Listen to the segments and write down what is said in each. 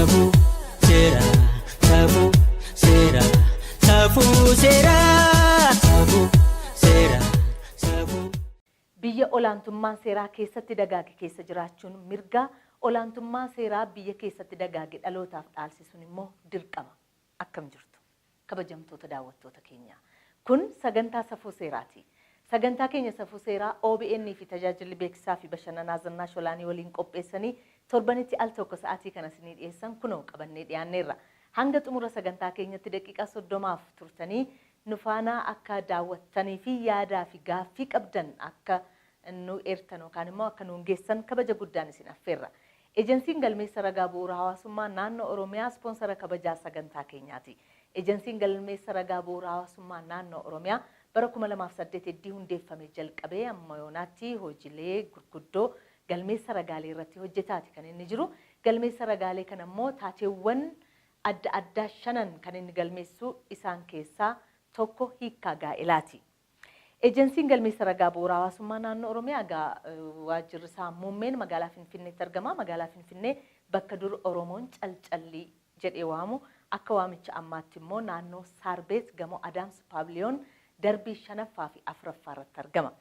Safuu seera, safuu seera, safuu seera, safuu seera, safuu. Biyya olaantummaan seeraa keessatti dagaage keessa jiraachuun mirga, olaantummaa seeraa biyya keessatti dagaage dhalootaaf dhaalsisuun immoo dirqama. Akkam jirtu kabajamtoota daawwattoota keenyaa. Kun sagantaa Safuu Seeraati. Sagantaa keenya Safuu Seeraa OBN fi tajaajilli beeksisaa fi bashannanaa Zinnaash Olaanii waliin qopheessanii torbanitti al tokko sa'aatii kana isinii dhiyeessan kunoo qabannee dhiyaanneerra. Hanga xumura sagantaa keenyatti daqiiqaa 30f turtanii nu faana akka daawwattanii fi yaadaa fi gaaffii qabdan akka nu eertan yookaan immoo akka nuun geessan kabaja guddaan isin affeerra. Ejensiin Galmeessa Ragaa Bu'uura Hawaasummaa Naannoo Oromiyaa ispoonsara kabajaa sagantaa keenyaati. Ejensiin Galmeessa Ragaa Bu'uura Hawaasummaa Naannoo Oromiyaa bara 2008 eddii hundeeffame jalqabee amma yoonaatti hojiilee gurguddoo galmeessa ragaalee irratti hojjetaati kan inni jiru. Galmeessa ragaalee kana immoo taateewwan adda addaa shanan kan inni galmeessu isaan keessaa tokko hiikkaa gaa'elaati. Ejensiin Galmeessa Ragaa Bu'uura Hawaasummaa Naannoo Oromiyaa egaa waajjirri isaa muummeen magaalaa Finfinneetti argama. Magaalaa Finfinnee bakka dur Oromoon Calcallii jedhee waamu akka waamicha ammaatti immoo naannoo Saarbeet gamoo Adaams Paaviliyoon darbii 5ffaa fi 4ffaa irratti argama.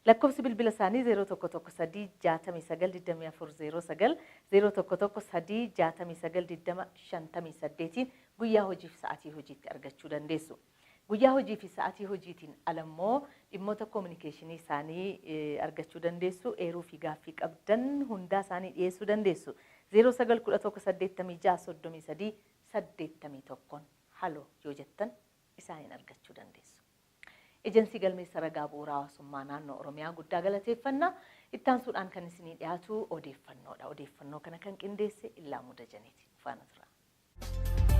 Lakkoofsi bilbila isaanii 0113 69 24 09, 0113 69 20 58 guyyaa hojiif sa'atii hojiitti argachuu dandeessu. Guyyaa hojii fi sa'atii hojiitiin ala immoo dhimmoota koominikeeshinii isaanii argachuu dandeessu. Eeruu fi gaaffii qabdan hundaa isaanii dhiyeessuu dandeessu. 09 11 86 33 81 haloo yoo jettan isaaniin argachuu dandeessu. Ejensii Galmeessa Ragaa Bu'uura Hawaasummaa Naannoo Oromiyaa guddaa galateeffanna. Itti aansuudhaan kan isinii dhiyaatu odeeffannoodha. Odeeffannoo kana kan qindeesse Illaamuu Dajaneeti. Nu faana turaa.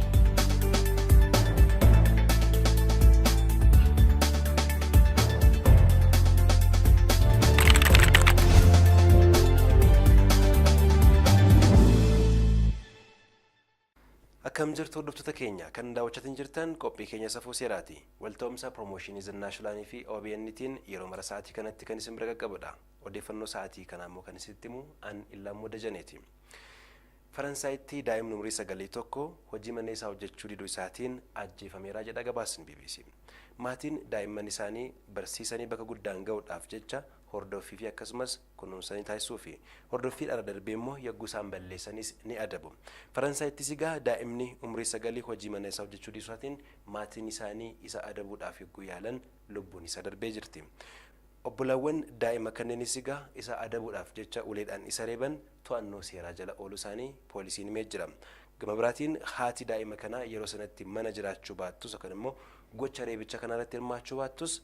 Akkam jirtu hordoftoota keenya kan daawwachatin jirtan qophii keenya safuu seeraati. Walta'umsa piroomooshinii Zinnaash Olaanii fi OBN tiin yeroo mara sa'aatii kanatti kan isin bira qaqqabudha. Odeeffannoo sa'aatii kanaa immoo kan isinitti himu an Illaammoo Dajaneeti. Faransaayitti daa'imni umurii sagalii tokko hojii mana isaa hojjechuu diduu isaatiin ajjeefameera jedha gabaasni bbc. Maatiin daa'imman isaanii barsiisanii bakka guddaan ga'uudhaaf jecha hordoffii fi akkasumas kunuunsanii taasisuufi. Hordoffiidhaarra darbee immoo yagguu isaan balleessanis ni adabu. Faransaayittis egaa daa'imni umurii sagalii hojii mana isaa hojjechuu dhiisuu isaatiin maatiin isaanii isa adabuudhaaf yagguu yaalan lubbuun isaa darbee jirti. Obbolaawwan daa'ima kanneenis egaa isa adabuudhaaf jecha uleedhaan isa reeban to'annoo seeraa jala ooluu isaanii poolisiin himee jira. Gama biraatiin haati daa'ima kanaa yeroo sanatti mana jiraachuu baattus yookaan immoo gocha reebicha kanaa irratti hirmaachuu baattus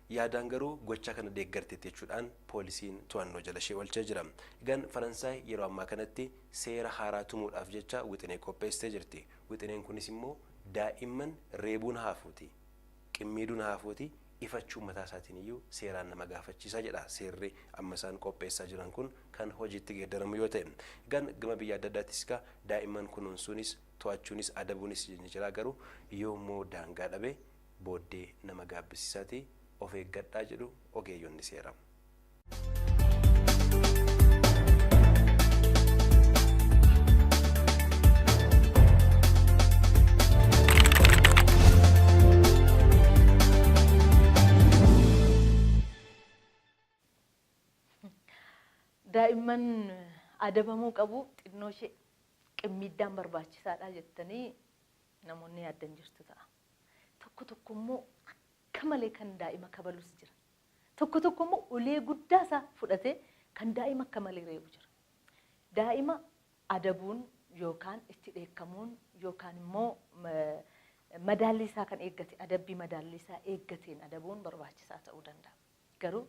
yaadaan garuu gocha kana deeggarteetti jechuudhaan poolisiin to'annoo jala ishee oolchee jira. Egaan Faransaay yeroo ammaa kanatti seera haaraa tumuudhaaf jecha wixinee qopheessitee jirti. Wixineen kunis immoo daa'imman reebuun haafuuti. Qimmiiduun haafuuti ifachuun mataa isaatiin iyyuu seeraan nama gaafachiisa jedha seerri amma isaan qopheessaa jiran kun kan hojiitti geeddaramu yoo ta'e. Egaan gama biyya adda addaattis egaa daa'imman kunuunsuunis to'achuunis adabuunis ni jira garuu yoommoo daangaa dhabe booddee nama gaabbisiisaati of eeggadhaa jedhu ogeeyyonni seeraa. Daa'imman adabamuu qabu xinnoo ishee qimmiiddaan barbaachisaadha jettanii namoonni yaaddan jirtu ta'a. Tokko tokko immoo akka malee kan daa'ima kabalus jira. Tokko tokko immoo ulee guddaa isaa fudhatee kan daa'ima akka malee reebu jira. Daa'ima adabuun yookaan itti dheekkamuun yookaan immoo madaallii isaa kan eeggate adabbii madaallii isaa eeggateen adabuun barbaachisaa ta'uu danda'a. Garuu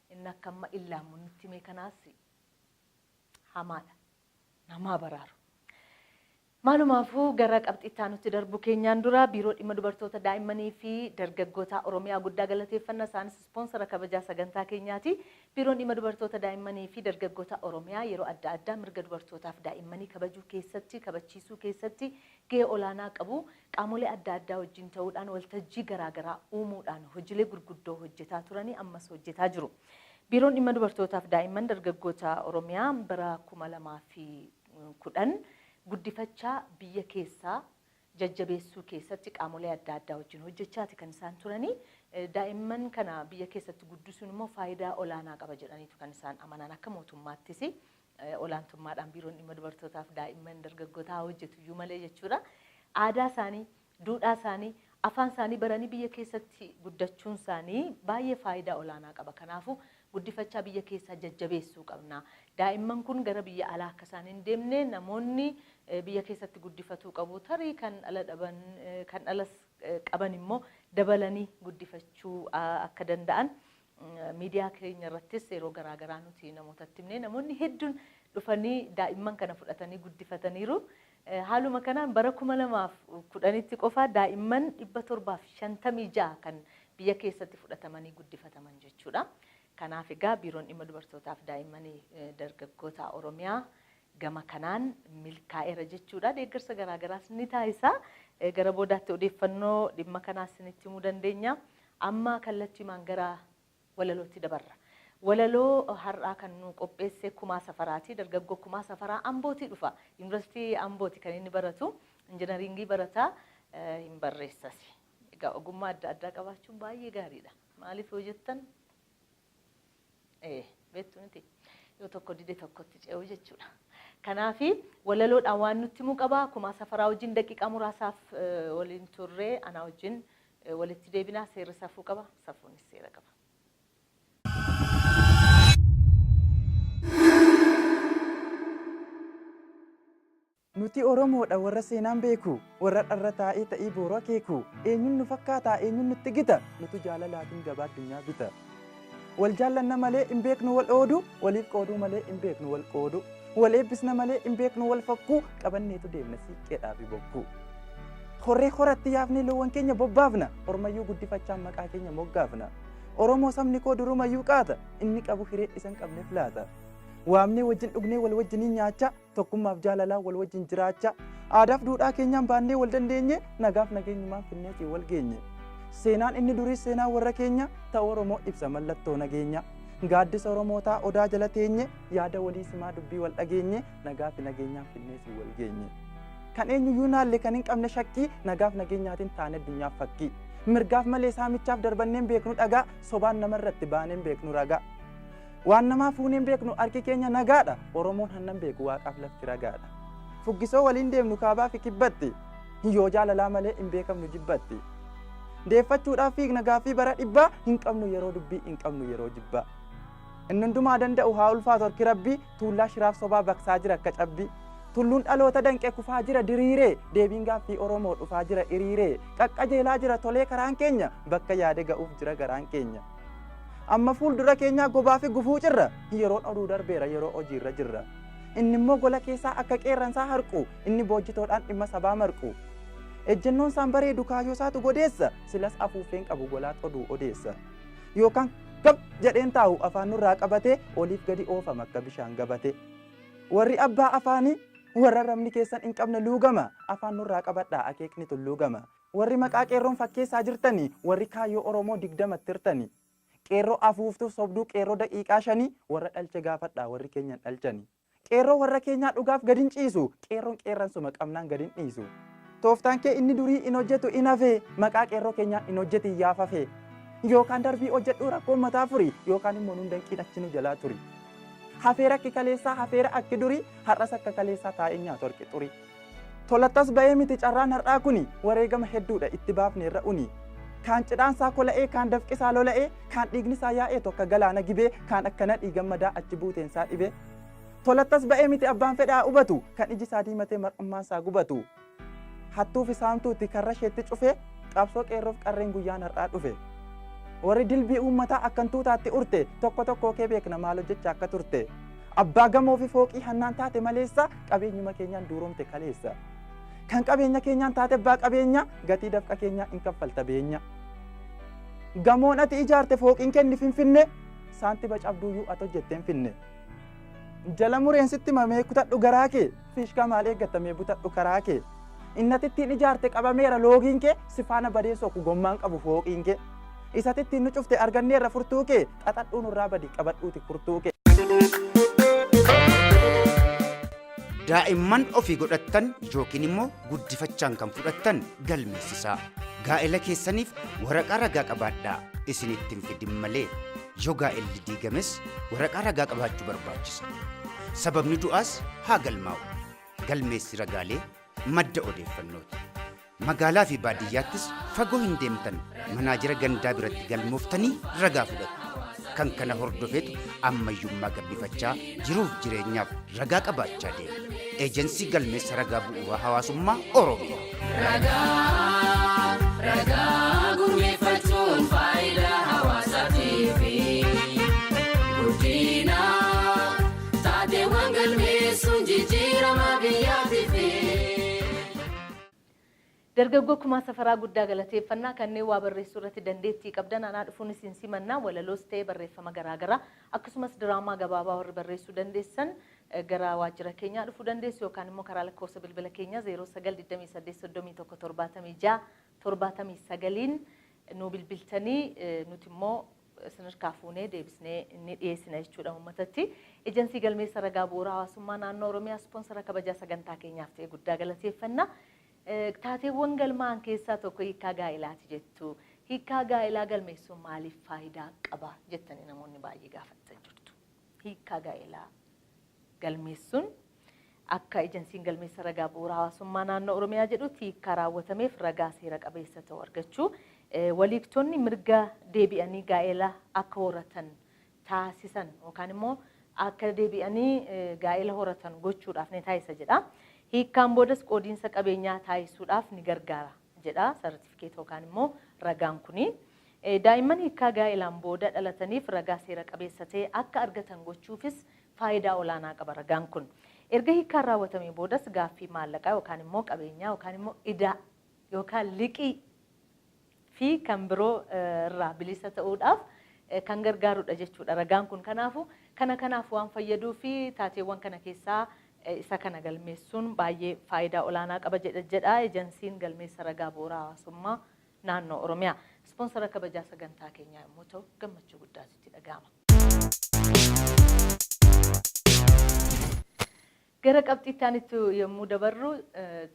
inni akka amma illaamu nutti hime kanaas hamaadha. Namaa baraaru. Maalumaafuu gara qabxii itti aanutti darbuu keenyaan dura Biiroo Dhimma Dubartoota, Daa'immanii fi Dargaggootaa Oromiyaa guddaa galateeffanna. Isaanis ispoonsara kabajaa sagantaa keenyaati. Biiroon Dhimma Dubartoota, Daa'immanii fi Dargaggoota Oromiyaa yeroo adda addaa mirga dubartootaaf daa'immanii kabajuu keessatti, kabachiisuu keessatti gahee olaanaa qabu. Qaamolee adda addaa wajjin ta'uudhaan waltajjii garaa garaa uumuudhaan hojilee gurguddoo hojjetaa turanii ammas hojjetaa jiru. Biiroon Dhimma Dubartootaaf Daa'imman Dargaggoota Oromiyaa bara 2010 Guddifachaa biyya keessaa jajjabeessuu keessatti qaamolee adda addaa wajjin hojjechaati kan isaan turanii. Daa'imman kana biyya keessatti guddisuun immoo faayidaa olaanaa qaba jedhaniitu kan isaan amanan akka mootummaattis olaantummaadhaan biiroon dhimma dubartootaaf daa'imman dargaggootaa hojjetu iyyuu malee jechuudha. Aadaa isaanii, duudhaa isaanii, afaan isaanii baranii biyya keessatti guddachuun isaanii baay'ee faayidaa olaanaa qaba. Kanaafuu guddifachaa biyya keessaa jajjabeessuu qabna. Daa'imman kun gara biyya alaa akka isaan hin deemne namoonni biyya keessatti guddifatuu qabu. Tarii kan dhala dhaban kan dhalas qaban immoo dabalanii guddifachuu akka danda'an miidiyaa keenya irrattis yeroo garaa garaa nuti namootatti himnee namoonni hedduun dhufanii daa'imman kana fudhatanii guddifataniiru. Haaluma kanaan bara 2010tti qofa daa'imman 756 kan biyya keessatti fudhatamanii guddifataman jechuudha. Kanaaf egaa biiroon dhimma dubartootaaf daa'immanii dargaggoota Oromiyaa gama kanaan milkaa'eera jechuudha. Deeggarsa garaa garaas ni taasisa. Gara boodaatti odeeffannoo dhimma kanaas isinitti himuu dandeenya. Amma kallattiimaan gara walalootti dabarra. Walaloo har'aa kan nu qopheesse Kumaa Safaraati. Dargaggoo Kumaa Safaraa Ambootii dhufa. Yuunivarsiitii Ambooti kan inni baratu. Injinaringii barataa hin barreessas. Egaa ogummaa adda addaa qabaachuun baay'ee gaariidha. Maaliif yoo jettan beektu miti yoo tokko dide tokkotti ce'uu jechuudha. Kanaafi walaloodhaan waan nutti himuu qaba. Kumaa Safaraa wajjin daqiiqaa muraasaaf waliin turree anaa wajjin walitti deebinaa. Seerri safuu qaba. Safuunis seera qaba. Nuti Oromoodha warra seenaan beeku, warra dharra taa'ee ta'ii boru akeeku. Eenyuun nu fakkaataa, eenyuun nutti gita, nutu jaalalaatiin gabaa addunyaa bita. Wal jaallanna malee hin beeknu wal oodu, waliif qooduu malee hin beeknu wal qoodu. Wal eebbisna malee hin beeknu wal fakkuu, qabanneetu deemna siiqqeedhaa fi bokkuu. Horree horatti yaafnee loowwan keenya bobbaafna, ormayyuu guddifachaan maqaa keenya moggaafna. Oromoo sabni koo durumayyuu qaata, inni qabu hiree isa hin qabneef laata. Waamnee wajjin dhugnee wal wajjiniin nyaachaa, tokkummaaf jaalalaan wal wajjin jiraachaa, aadaaf duudhaa keenyaan baannee wal dandeenye, nagaaf nageenyumaan finneetiin wal geenye. Seenaan inni durii seenaa warra keenya, ta'uu Oromoo ibsa mallattoo nageenya. Gaaddisa Oromootaa odaa jala teenye, yaada walii simaa dubbii wal dhageenye, nagaa fi nageenyaan finneetiin wal geenye. Kan eenyuyyuu naalle kan hin qabne shakkii, nagaaf nageenyaatiin taane addunyaaf fakkii. Mirgaaf malee saamichaaf darbanneen beeknu dhagaa, sobaan namarratti baaneen beeknu ragaa. Waan namaa fuuneen beeknu harki keenya nagaadha, Oromoon hannan beeku waaqaaf lafti ragaadha. Fuggisoo waliin deemnu kaabaa fi kibbatti, yoo jaalalaa malee hin beekamnu jibbatti. Deeffachuudhaaf fiigna gaaffii bara dhibbaa, hin qabnu yeroo dubbii hin qabnu yeroo jibbaa. Inni hundumaa danda'u haa ulfaatu harki rabbii, tuullaa shiraaf sobaa baqsaa jira akka cabbii. Tulluun dhaloota danqe kufaa jira diriiree, deebiin gaaffii Oromoo dhufaa jira hiriiree. Qaqqajeelaa jira tolee karaan keenya, bakka yaade ga'uuf jira garaan keenya. Amma fuuldura keenyaa gobaa fi gufuu cirra, yeroon oduu darbeera yeroo hojiirra jirra. Inni immoo gola keessaa akka qeerransaa harqu, inni boojjitoodhaan dhimma sabaa marqu. Ejjennoon isaan bareedu kaayyoo isaatu godeessa, silas afuuffeen qabu golaat oduu odeessa. Yookaan gab jedheen taa'u afaan nurraa qabatee, oliif gadi oofama akka bishaan gabatee. Warri abbaa afaanii warra rabni keessan hin qabne luugama, afaan nurraa qabadhaa akeekni tulluugama. Warri maqaa qeerroon fakkeessaa jirtanii, warri kaayyoo Oromoo 20tti hirtanii. Qeerroo afuuftuuf sobduu qeerroo daqiiqaa shanii, warra dhalche gaafadhaa warri keenyan dhalchanii. Qeerroo warra keenyaa dhugaaf gad hin ciisu, qeerroon qeerransuma qabnaan gad hin dhiisu. Tooftaan kee inni durii hin hojjetu hin hafee, maqaa qeerroo keenyaan hin hojjetin yaa fafee. Yookaan darbii hojjedhuu rakkoo mataa furi, yookaan immoo nun danqiin achi nu jalaa turi. Hafeera akki kaleessaa hafeera akki durii, har'as akka kaleessaa taa'ee nyaatu harki xurii. Tolattas ba'ee miti carraan har'aa kuni, wareegama hedduudha itti baafneerra uni. Kaan cidhaan isaa kola'ee, kaan dafqi isaa lola'ee, kaan dhiigni isaa yaa'eetu akka galaana gibee, kaan akka nadhii gammadaa achi buuteen isaa dhibee. Tolattas ba'ee miti abbaan fedhaa hubatu, kan iji isaa diimatee mar'ummaan isaa gubatu. Hattuu fi saamtuutti karra isheetti cufee, qabsoo qeerroof qarreen guyyaan har'aa dhufe. Warri dilbii uummataa akkan tuutaatti urte, tokko tokkoo kee beekna maal hojjechaa akka turte. Abbaa gamoo fi fooqii hannaan taate maleessa, qabeenyuma keenyaan duuromte kaleessa. Kan qabeenya keenyaan taate abbaa qabeenya, gatii dafqa keenyaa in kaffalta beenya. Gamoon ati ijaarte fooqiin kenni Finfinne, saantiba cabduuyyuu ati hojjette hin finne. Jala mureen sitti mamee kutadhu garaa kee, fiishkaa maal eeggatta mee butadhu karaa kee. Innati ittiin ijaarte qabameera loogiin kee, si faana badee soku gommaan qabu fooqiin kee. Isati ittiin nu cufte arganneerra furtuu kee, xaxadhuu nurraa badi qabadhuuti furtuu kee. Daa'imman ofii godhattan yookiin immoo guddifachaan kan fudhattan galmeessisaa. Gaa'ela keessaniif waraqaa ragaa qabaadhaa isinitti hin fidin malee. Yoo gaa'elli diigames waraqaa ragaa qabaachuu barbaachisa. Sababni du'aas haa galmaa'u. Galmeessi ragaalee madda odeeffannooti. Magaalaa fi baadiyyaattis fagoo hin deemtan manaajera gandaa biratti galmooftanii ragaa fudhattu. Kan kana hordofeetu ammayyummaa gabbifachaa jiruuf jireenyaaf ragaa qabaachaa deema. Eejensii Galmeessa Ragaa Bu'uuraa Hawaasummaa Oromiyaa. Ragaa ragaa gurmeeffachuun faayidaa hawaasaatiifi guddina taateewwan galmeessuun jijjiirama biyyaatiifi. Dargaggoo Kumaa Safaraa guddaa galateeffannaa kanneen waa barreessuu irratti dandeettii qabdan anaa dhufuun isin simannaa walaloos ta'ee barreeffama garaagaraa akkasumas diraamaa gabaabaa warri barreessuu dandeessan gara waajjira keenyaa dhufuu dandeessu yookaan immoo karaa lakkoofsa bilbila keenyaa 09 28 31 76 79n nu bilbiltanii nuti immoo isin harkaa fuunee deebisnee ni dhiyeessina jechuudha uummatatti. Ejensii galmeessa ragaa bu'uura hawaasummaa naannoo Oromiyaa ispoonsara kabajaa sagantaa keenyaaf ta'e guddaa galateeffanna. Taateewwan galmaa'an keessaa tokko hiikkaa gaa'ilaati jettu. Hiikkaa gaa'ilaa galmeessuun maaliif faayidaa qaba jettanii namoonni baay'ee gaafattan jirtu. Hiikkaa gaa'ilaa galmeessuun akka ejensiin galmeessa ragaa bu'uura hawaasummaa naannoo Oromiyaa jedhutti hiikkaa raawwatameef ragaa seera qabeessa ta'u argachuu waliigtonni mirga deebi'anii gaa'ela akka horatan taasisan yookaan immoo akka deebi'anii gaa'ela horatan gochuudhaaf ni taasisa jedha. Hiikkaan boodas qoodiinsa qabeenyaa taasisuudhaaf ni gargaara jedha sartifikeet yookaan immoo ragaan kuni. Daa'imman hiikkaa gaa'elaan booda dhalataniif ragaa seera qabeessa ta'e akka argatan gochuufis faayidaa olaanaa qaba ragaan kun. Erga hiikkaan raawwatamee boodas gaaffii maallaqaa yookaan immoo qabeenyaa yookaan immoo idaa yookaan liqii fi kan biroo irraa bilisa ta'uudhaaf kan gargaarudha jechuudha ragaan kun. Kanaafu kana kanaaf waan fayyaduu fi taateewwan kana keessaa isa kana galmeessuun baay'ee faayidaa olaanaa qaba jedha ejensiin galmeessa ragaa bu'uura hawaasummaa naannoo Oromiyaa. Ispoonsara kabajaa sagantaa keenyaa yommuu ta'u gammachuu guddaatu itti dhaga'ama. Gara qabxiitti aanitti yommuu dabarru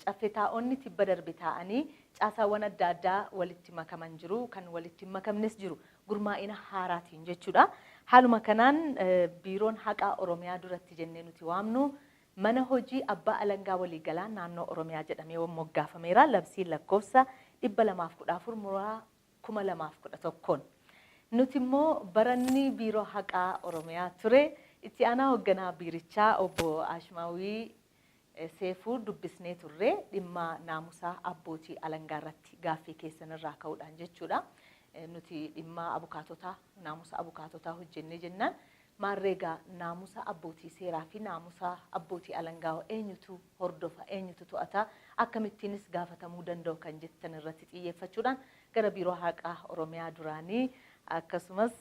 caffee taa'onni tibba darbe taa'anii caasaawwan adda addaa walitti makaman jiru kan walitti hin makamnes jiru gurmaa'ina haaraatiin jechuudha. Haaluma kanaan biiroon haqaa Oromiyaa duratti jennee nuti waamnu mana hojii abbaa alangaa waliigalaa naannoo Oromiyaa jedhamee moggaafameera. Labsiin lakkoofsa 214 muraa 2011. Nuti immoo baranni biiroo haqaa Oromiyaa ture itti aanaa hoogganaa biirichaa obbo Ashmaawii Seefuu dubbisnee turre dhimma naamusaa abbootii alangaa irratti gaaffii keessan irraa ka'uudhaan jechuudha. Nuti dhimma abukaatotaa naamusa abukaatotaa hojjennee jennaan maarreegaa naamusa abbootii seeraa fi naamusa abbootii alangaa eenyutu hordofa eenyutu to'ata akkamittiinis gaafatamuu danda'u kan jettan irratti xiyyeeffachuudhaan gara biiroo haqaa Oromiyaa duraanii akkasumas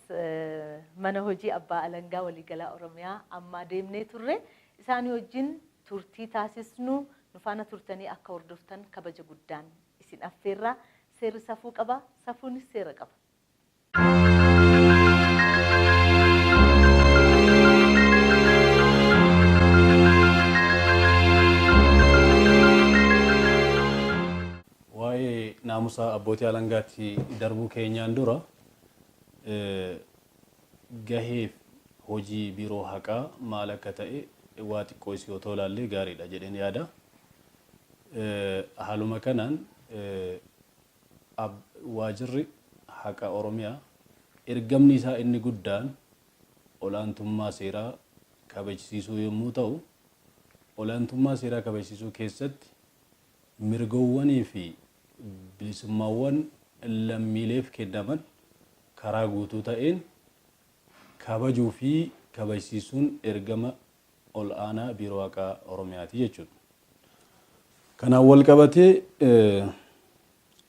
mana hojii abbaa alangaa waliigalaa Oromiyaa ammaa deemnee turre isaanii wajjin turtii taasisnu nu faana turtanii akka hordoftan kabaja guddaan isin affeerraa seerri safuu qaba safuunis seera qaba. Waa'ee naamusa abbootii alangaatti darbuu keenyaan dura gaheef hojii biiroo haqaa maal akka ta'e waa xiqqoo isii otoo ilaallee gaariidha jedheen yaada. Haaluma kanaan waajirri haqa Oromiyaa ergamni isaa inni guddaan olaantummaa seeraa kabajsiisuu yommuu ta'u, olaantummaa seeraa kabajsiisuu keessatti mirgowwanii fi bilisummaawwan lammiileef kennaman karaa guutuu ta'een kabajuu fi kabajsiisuun ergama ol aanaa Biiroo Haqaa Oromiyaati jechuudha. Kanaan wal qabatee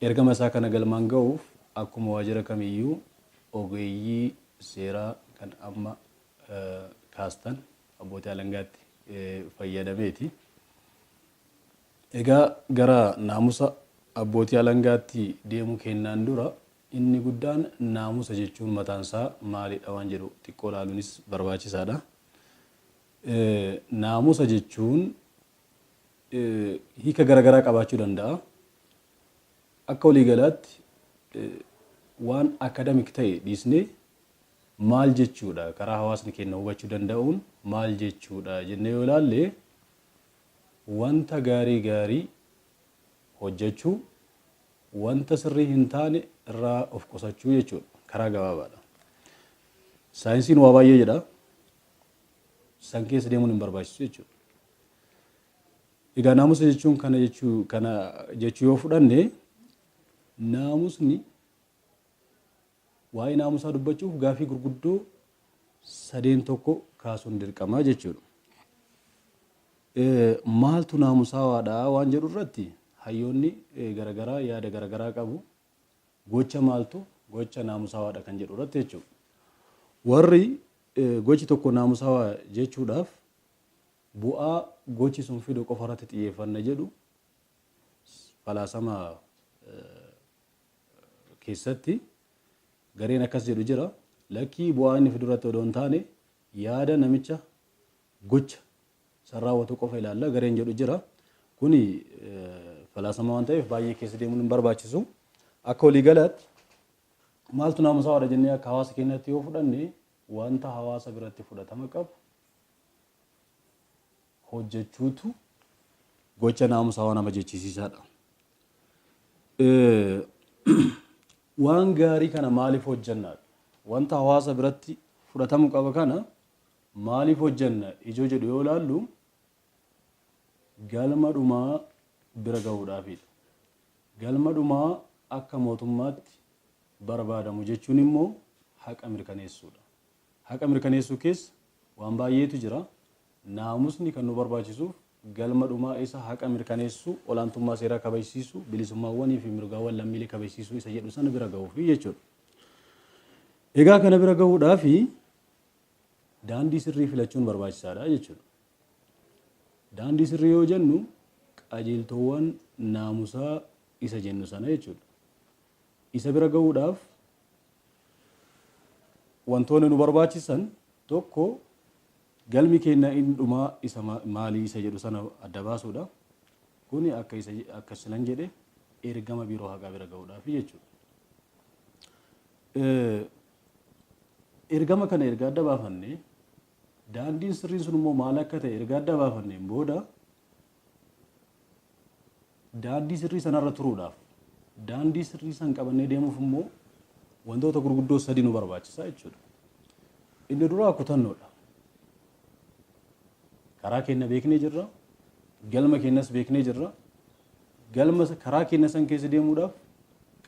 ergama isaa kana galmaan ga'uuf akkuma waajjira kamiyyuu ogeeyyii seeraa kan amma kaastan abbootii alangaatti fayyadameeti. Egaa gara naamusa abbootii alangaatti deemuu keenyaan dura inni guddaan naamusa jechuun mataan isaa maalidha waan jedhu xiqqoo ilaaluunis barbaachisaadha. Naamusa jechuun hiika garaagaraa qabaachuu danda'a. Akka waliigalaatti waan academic ta'e dhiisnee maal jechuudha, karaa hawaasni keenya hubachuu danda'uun maal jechuudha jennee yoo ilaalle, wanta gaarii gaarii hojjechuu, wanta sirrii hin taane irraa of qusachuu jechuudha karaa gabaabaadha. Saayinsiin waa baay'ee jedha. San keessa deemuun hin barbaachisu jechuudha. Egaa naamusa jechuun kana jechuu yoo fudhanne, naamusni, waa'ee naamusaa dubbachuuf gaafii gurguddoo sadeen tokko kaasuun dirqamaa jechuudha. Maaltu naamusawaadha waan jedhu irratti hayyoonni garaagaraa yaada garaagaraa qabu. Gocha maaltu gocha naamusawaadha kan jedhu irratti jechuudha. Warri gochi tokko naamusawaa jechuudhaaf bu'aa gochi sun fidu qofa irratti xiyyeeffanna jedhu, falaasama keessatti gareen akkas jedhu jira. Lakkii, bu'aa inni fidu irratti odoo hin taane yaada namicha gocha san raawwatu qofa ilaalla gareen jedhu jira. Kuni falaasama waan ta'eef baay'ee keessa deemuun hin barbaachisu. Akka waliigalaatti maaltu naamusawaadha jennee akka hawaasa keenyaatti yoo fudhanne, wanta hawaasa biratti fudhatama qabu hojjechuutu gocha naamusawaa nama jechisiisaadha. Waan gaarii kana maaliif hojjenna? Wanta hawaasa biratti fudhatamu qaba kana maaliif hojjenna ijoo jedhu yoo ilaallu, galma dhumaa bira gahuudhaafidha. Galma dhumaa akka mootummaatti barbaadamu jechuun immoo haqa mirkaneessuudha. Haqa mirkaneessuu keessa waan baay'eetu jira. Naamusni kan nu barbaachisuuf galma dhumaa isa haqa mirkaneessuu, olaantummaa seeraa kabajsiisuu, bilisummaawwanii fi mirgaawwan lammiilee kabajsiisuu isa jedhu sana bira gahuufi jechuudha. Egaa kana bira gahuudhaafi daandii sirrii filachuun barbaachisaadha jechuudha. Daandii sirrii yoo jennu qajeeltowwan naamusaa isa jennu sana jechuudha. Isa bira gahuudhaaf wantoonni nu barbaachisan tokko, galmi keenya inni dhumaa isa maalii isa jedhu sana adda baasuudha. Kuni akka isa akka silan jedhe ergama Biiroo Haqaa bira gahuudhaaf jechuudha. Ergama kana erga adda baafannee, daandiin sirriin sun immoo maal akka ta'e erga adda baafanneen booda, daandii sirrii sanarra turuudhaaf, daandii sirrii san qabannee deemuuf immoo wantoota gurguddoo sadi nu barbaachisa jechuudha. Inni duraa kutannoodha. Karaa keenya beeknee jirra. Galma keenyas beeknee jirra. Galma karaa keenya san keessa deemuudhaaf,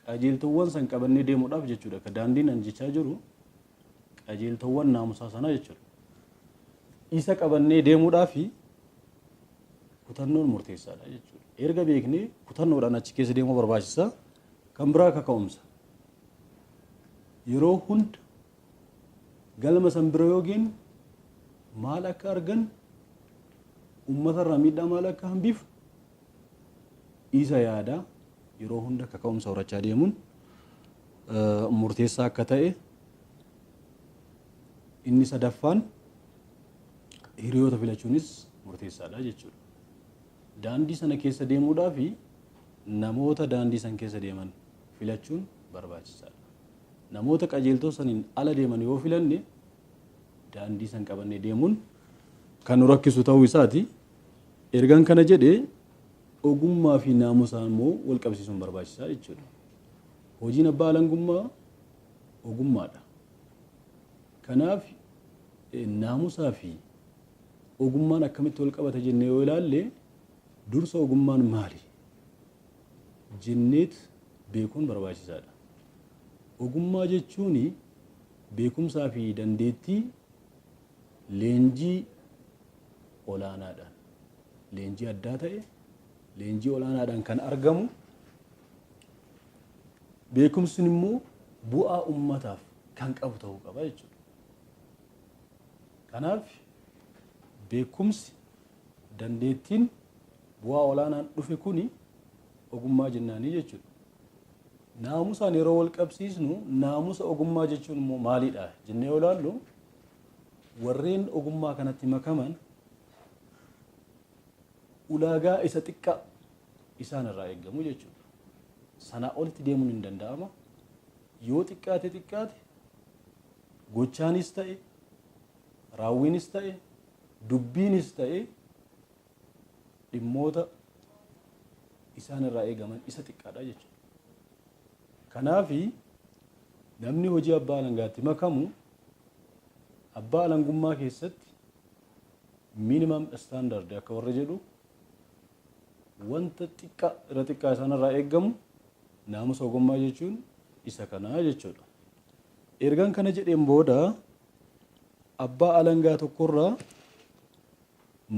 qajeeltowwan san qabannee deemuudhaaf jechuudha. Ka daandiin an jechaa jiru qajeeltowwan naamusaa sanaa jechuudha. Isa qabannee deemuudhaaf kutannoon murteessaadha jechuudha. Erga beeknee kutannoodhaan achi keessa deemuu barbaachisa. Kan biraa kaka'umsa. Yeroo hunda galma san bira yoo geenyu maal akka argan, uummatarraa miidhaa maal akka hambifu isa yaada yeroo hunda kaka'umsa horachaa deemuun murteessaa akka ta'e. Inni sadaffaan hiriyoota filachuunis murteessaadha jechuudha. Daandii sana keessa deemuudhaaf namoota daandii san keessa deeman filachuun barbaachisaadha. Namoota qajeeltoo saniin ala deeman yoo filanne, daandii san qabannee deemuun kan nu rakkisu ta'uu isaati. Ergan kana jedhee, ogummaa fi naamusaa immoo wal qabsiisuun barbaachisaa jechuudha. Hojiin abbaa alangummaa ogummaadha. Kanaaf naamusaa fi ogummaan akkamitti wal qabata jennee yoo ilaalle, dursa ogummaan maali jenneet beekuun barbaachisaadha. Ogummaa jechuun beekumsaa fi dandeettii leenjii olaanaadhaan, leenjii addaa ta'e, leenjii olaanaadhaan kan argamu, beekumsi immoo bu'aa ummataaf kan qabu ta'uu qaba jechuudha. Kanaaf beekumsi, dandeettiin bu'aa olaanaan dhufe kuni ogummaa jennaanii jechuudha. Naamusaan yeroo wal qabsiisnu, naamusa ogummaa jechuun immoo maalidha jennee yoo ilaallu, warreen ogummaa kanatti makaman Ulaagaa isa xiqqaa isaan irraa eeggamu jechuudha. Sanaa olitti deemuun hin danda'ama. Yoo xiqqaate xiqqaate gochaanis ta'e, raawwiinis ta'e, dubbiinis ta'e, dhimmoota isaan irraa eegaman isa xiqqaadha jechuudha. Kanaafi namni hojii abbaa alangaatti makamu abbaa alangummaa keessatti minimum standard akka warra jedhu, wanta xiqqaa irra xiqqaa isaan irraa eeggamu naamusa ogummaa jechuun isa kanaa jechuudha. Ergan kana jedheen booda, abbaa alangaa tokkorraa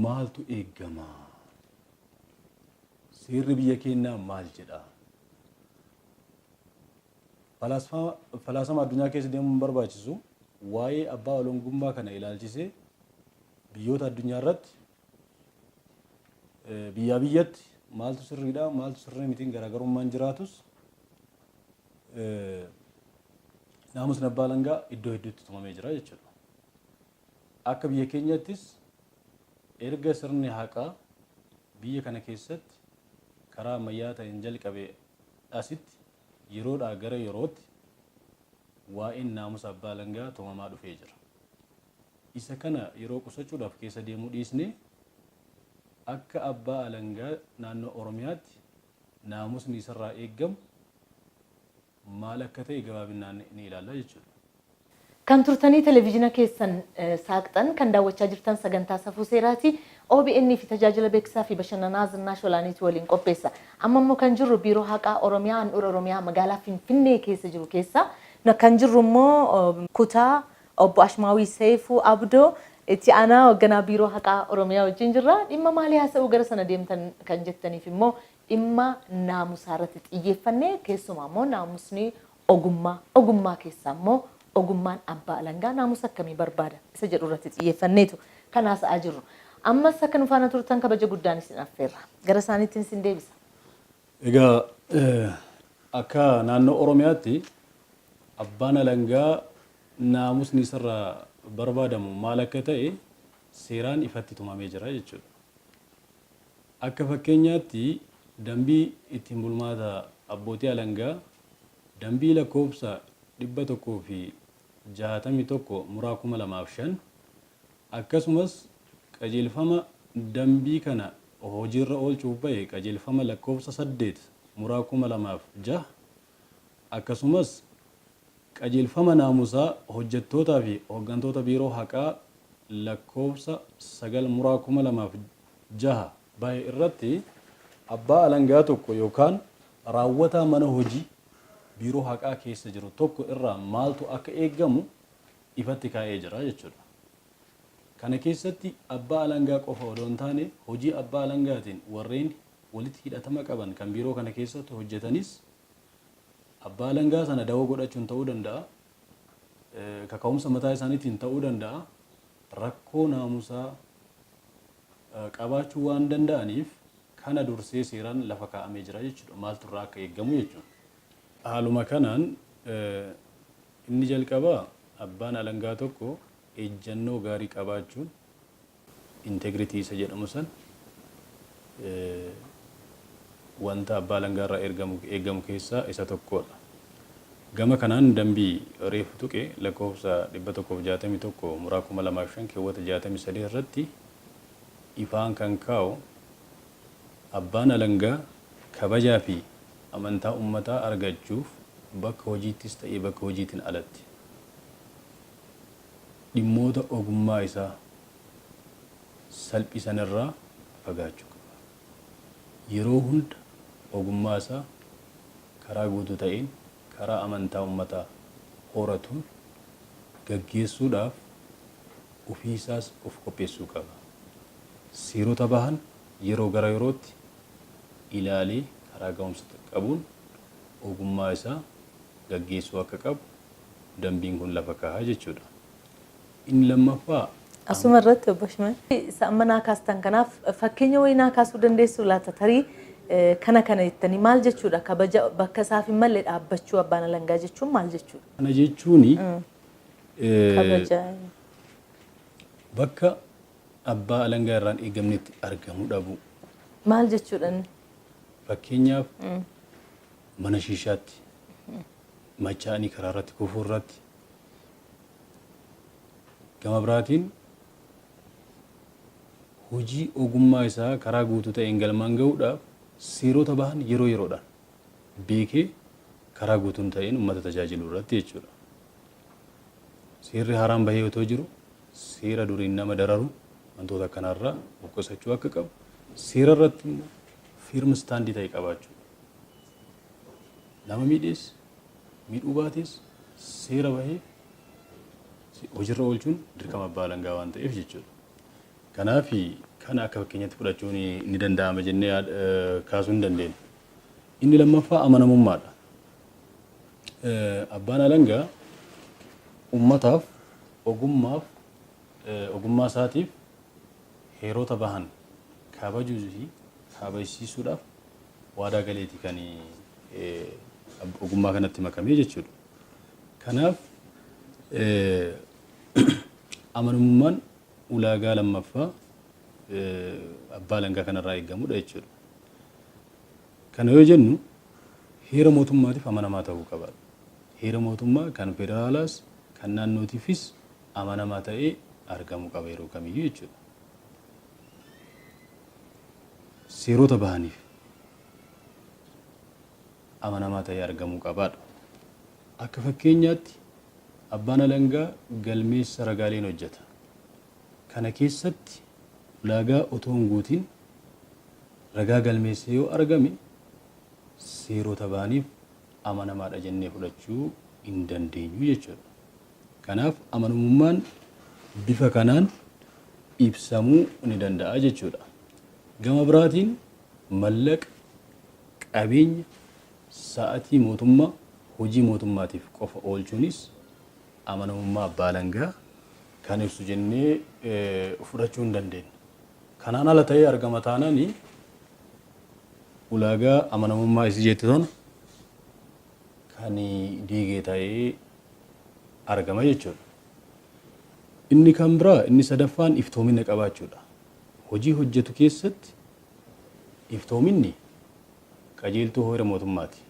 maaltu eeggama? Seerri biyya keenyaa maal jedha? Falaasama addunyaa keessa deemuun barbaachisu, waa'ee abbaa alangummaa kana ilaalchisee biyyoota addunyaa irratti biyyaa biyyatti maaltu sirriidha, maaltu sirrii mitiin garaagarummaan jiraatus, naamusni abbaa alangaa iddoo hedduutti tumamee jira jechuudha. Akka biyya keenyattis erga sirni haqaa biyya kana keessatti karaa ammayyaa ta'een jalqabe asitti yeroodhaa gara yerootti waa'een naamusa abbaa alangaa tumamaa dhufee jira. Isa kana yeroo qusachuudhaaf keessa deemuu dhiisnee, akka abbaa alangaa naannoo Oromiyaatti naamusni isarraa eeggamu maal akka ta'e gabaabinaan ni ilaalla jechuudha. Kan turtanii televezyiina keessan saaqxan kan daawwachaa jirtan sagantaa Safuu Seeraati. OBN fi tajaajila beeksisaa fi bashannanaa Zinnaash Olaaniitu waliin qopheessa. Amma immoo kan jirru Biiroo Haqaa Oromiyaa handhuura Oromiyaa magaalaa Finfinnee keessa jiru keessa. Kan jirru immoo kutaa obbo Ashmaawii Seifuu Abdoo, itti aanaa hoogganaa Biiroo Haqaa Oromiyaa wajjin jirra. Dhimma maalii haasa'uu gara sana deemtan kan jettaniif immoo, dhimma naamusaa irratti xiyyeeffannee, keessumaa immoo naamusni ogummaa, ogummaa keessaa immoo ogummaan abbaa alangaa naamusa akkamii barbaada isa jedhu irratti xiyyeeffanneetu kan haasa'aa jirru. Ammas akka nu faana turtan kabaja guddaan isin affeerra. Gara isaaniittiin isin deebisa. Egaa, akka naannoo Oromiyaatti abbaan alangaa naamusni isarraa barbaadamu maal akka ta'e seeraan ifatti tumamee jira jechuudha. Akka fakkeenyaatti dambii ittiin bulmaata abbootii alangaa, dambii lakkoofsa 161/2005, akkasumas qajeelfama dambii kana hojiirra oolchuuf bahe, qajeelfama lakkoofsa 8/2006, akkasumas qajeelfama naamusaa hojjettootaa fi hooggantoota Biiroo Haqaa lakkoofsa 9/2006 bahe irratti abbaa alangaa tokko yookaan raawwataa mana hojii Biiroo Haqaa keessa jiru tokko irraa maaltu akka eeggamu ifatti kaa'ee jira jechuudha. Kana keessatti abbaa alangaa qofa odoo hin taane, hojii abbaa alangaatiin warreen walitti hidhatama qaban kan biiroo kana keessatti hojjetanis abbaa alangaa sana dawoo godhachuun ta'uu danda'a, kaka'umsa mataa isaaniitiin ta'uu danda'a, rakkoo naamusaa qabaachuu waan danda'aniif kana dursee seeraan lafa kaa'amee jira jechuudha. Maaltu irraa akka eeggamu jechuudha. Haaluma kanaan inni jalqabaa abbaan alangaa tokko ejjannoo gaarii qabaachuun, integrity isa jedhamu san, wanta abbaa alangaa irraa eeggamu keessaa isa tokkodha. Gama kanaan dambii reefu tuqe lakkoofsa 161/2005 keewwata 63 irratti ifaan kan kaa'u, abbaan alangaa kabajaa fi amantaa ummataa argachuuf bakka hojiittis ta'ee bakka hojiitiin alatti dhimmoota ogummaa isaa salphisan irraa fagaachuu qaba. Yeroo hunda ogummaa isaa karaa guutuu ta'een, karaa amantaa ummataa horatuun gaggeessuudhaaf ofii isaas of qopheessuu qaba. Seerota bahan yeroo gara yerootti ilaalee karaa ga'umsa qabuun ogummaa isaa gaggeessuu akka qabu dambiin kun lafa kaa'a jechuudha. Inni lammaffaa Asuma irratti, obbo Shimal. Isa amma naa kaastan kanaaf fakkeenya wayii naa kaasuu dandeessu laata? Tarii kana kana jettanii, maal jechuudha, kabaja bakka isaaf hin malle dhaabbachuu abbaan alangaa jechuun maal jechuudha? Kana jechuun Kabaja. bakka abbaa alangaa irraan eegamnetti argamuu dhabuu. Maal jechuudhaan? Fakkeenyaaf mana shiishaatti machaa'anii karaa irratti kufuu irratti, gama biraatiin hojii ogummaa isaa karaa guutuu ta'een galmaan gahuudhaaf seerota bahan yeroo yeroodhaan beekee karaa guutuun ta'een uummata tajaajiluu irratti jechuudha. Seerri haaraan bahee otoo jiru seera duriin nama dararu wantoota akkanaarraa of qusachuu akka qabu, seera irratti immoo firm stand ta'e qabaachuu. Nama miidhees miidhuu baates seera bahee hojiirra oolchuun dirqama abbaa alangaa waan ta'eef jechuudha. Kanaaf kana akka fakkeenyatti fudhachuun ni danda'ama jennee kaasuu hin dandeenya. Inni lammaffaa amanamummaadha. Abbaan alangaa ummataaf ogummaaf ogummaa isaatiif heerota bahan kabajuu fi kabajsiisuudhaaf waadaa galeeti kan ogummaa kanatti makamee jechuudha. Kanaaf amanamummaan ulaagaa lammaffaa abbaa alangaa kanarraa eegamudha jechuudha. Kana yoo jennu heera mootummaatiif amanamaa ta'uu qaba. Heera mootummaa kan federaalaas kan naannootiifis amanamaa ta'ee argamuu qaba yeroo kamiyyuu jechuudha. Seerota bahaniif amanamaa ta'ee argamuu qabaadha. Akka fakkeenyaatti abbaan alangaa galmeessa ragaaleen hojjeta. Kana keessatti ulaagaa otoo hin guutin ragaa galmeessee yoo argame seerota bahaniif amanamaadha jennee fudhachuu hin dandeenyu jechuudha. Kanaaf amanamummaan bifa kanaan ibsamuu ni danda'a jechuudha. Gama biraatiin mallaqa, qabeenya, sa'atii mootummaa hojii mootummaatiif qofa oolchuunis amanamummaa abbaa alangaa kan ibsu jennee fudhachuu hin dandeenya. Kanaan ala ta'ee argama taanaan ulaagaa amanamummaa isii jette tana kan diigee ta'ee argama jechuudha. Inni kan biraa inni sadaffaan iftoomina qabaachuudha. Hojii hojjetu keessatti iftoominni qajeeltuu heera mootummaati.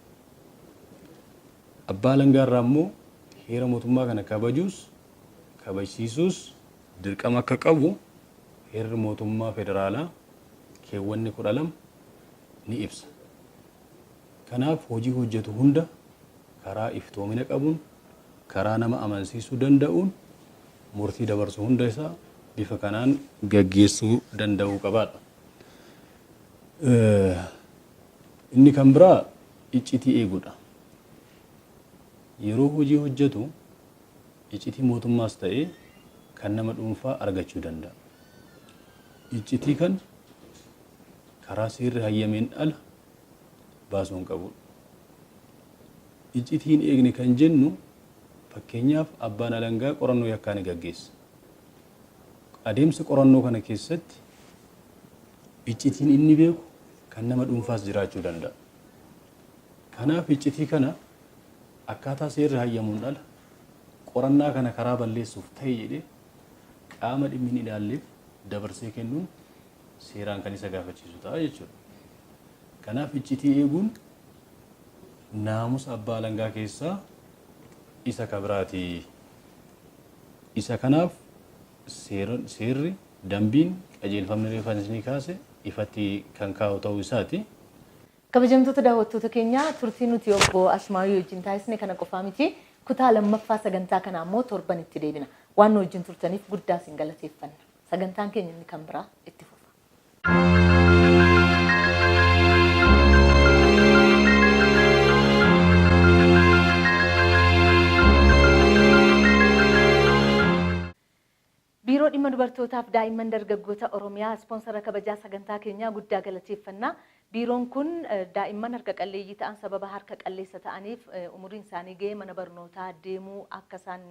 Abbaa alangaa irraa immoo heera mootummaa kana kabajuus kabajsiisuus dirqama akka qabu heerri mootummaa federaalaa keewwanni 12 ni ibsa. Kanaaf hojii hojjetu hunda karaa iftoomina qabuun, karaa nama amansiisuu danda'uun murtii dabarsu hunda isaa bifa kanaan gaggeessuu danda'uu qabaadha. Inni kan biraa iccitii eeguudha. Yeroo hojii hojjetu iccitii mootummaas ta'ee kan nama dhuunfaa argachuu danda'a. Iccitii kana karaa seerri hayyameen ala baasuu hin qabudha. Iccitii hin eegne kan jennu fakkeenyaaf abbaan alangaa qorannoo yakkaa ni gaggeessa. Adeemsa qorannoo kana keessatti iccitiin inni beeku kan nama dhuunfaas jiraachuu danda'a. Kanaaf iccitii kana akkaataa seerri hayyamuun ala qorannaa kana karaa balleessuuf ta'e jedhee qaama dhimmi hin ilaalleef dabarsee kennuun seeraan kan isa gaafachiisu ta'a jechuudha. Kanaaf iccitii eeguun naamusa abbaa alangaa keessaa isa ka biraati. Isa kanaaf seerri, dambiin, qajeelfamni reefa isinii kaase ifatti kan kaa'u ta'uu isaati. Kabajamtoota daawwattoota keenyaa, turtii nuti obbo Ashmaayuu wajjin taasisne kana qofaa miti. Kutaa lammaffaa sagantaa kanaa immoo torban itti deebina. Waan nu wajjin turtaniif guddaa isin galateeffanna. Sagantaan keenya inni kan biraa itti fufa. Biiroo Dhimma Dubartootaaf Daa'imman Dargaggoota Oromiyaa ispoonsara kabajaa sagantaa keenyaa guddaa galateeffannaa. Biiroon kun daa'imman harka qalleeyyii ta'an sababa harka qalleessa ta'aniif umuriin isaanii ga'ee mana barnootaa deemuu akka isaan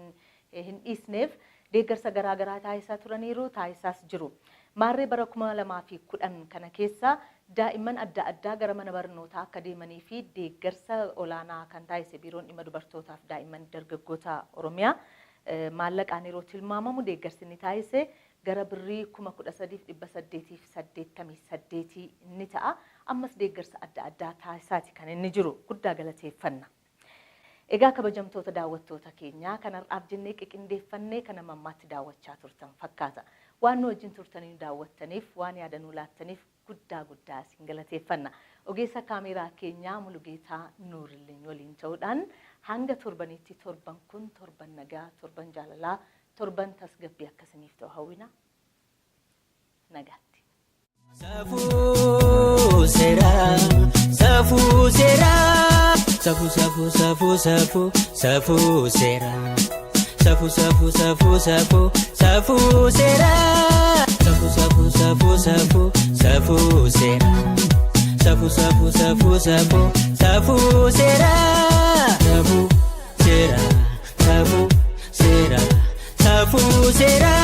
hin dhiisneef deeggarsa garaa garaa taasisaa turaniiru, taasisaas jiru. Maarree bara 2010 kana keessa daa'imman adda addaa gara mana barnootaa akka deemanii fi deeggarsa olaanaa kan taasise Biiroon Dhimma Dubartootaaf Daa'imman Dargaggoota Oromiyaa maallaqaan yeroo tilmaamamu deeggarsi inni taasise Gara birrii 13,888 ni ta'a. Ammas deeggarsa adda addaa taasisaati kan inni jiru. Guddaa galateeffanna. Egaa kabajamtoota daawwattoota keenyaa kan har'aaf jennee qiqindeeffannee kana mammaatti daawwachaa turtan fakkaata. Waan nu wajjin turtanii daawwattaniif, waan yaada nuu laattaniif guddaa guddaa isin galateeffanna. Ogeessa kaameeraa keenyaa Mulugeetaa Nuurilleen waliin ta'uudhaan hanga torbanitti torban kun torban nagaa, torban jaalalaa, torban tasgabbii akkasiniif ta'u hawwina. Nagaatti. Safuu seeraa, safuu seeraa, safuu safuu safuu safuu safuu seeraa, safuu safuu safuu safuu safuu seeraa, safuu safuu safuu safuu safuu seeraa, safuu safuu safuu safuu safuu seeraa, safuu seeraa, safuu seeraa, safuu seeraa.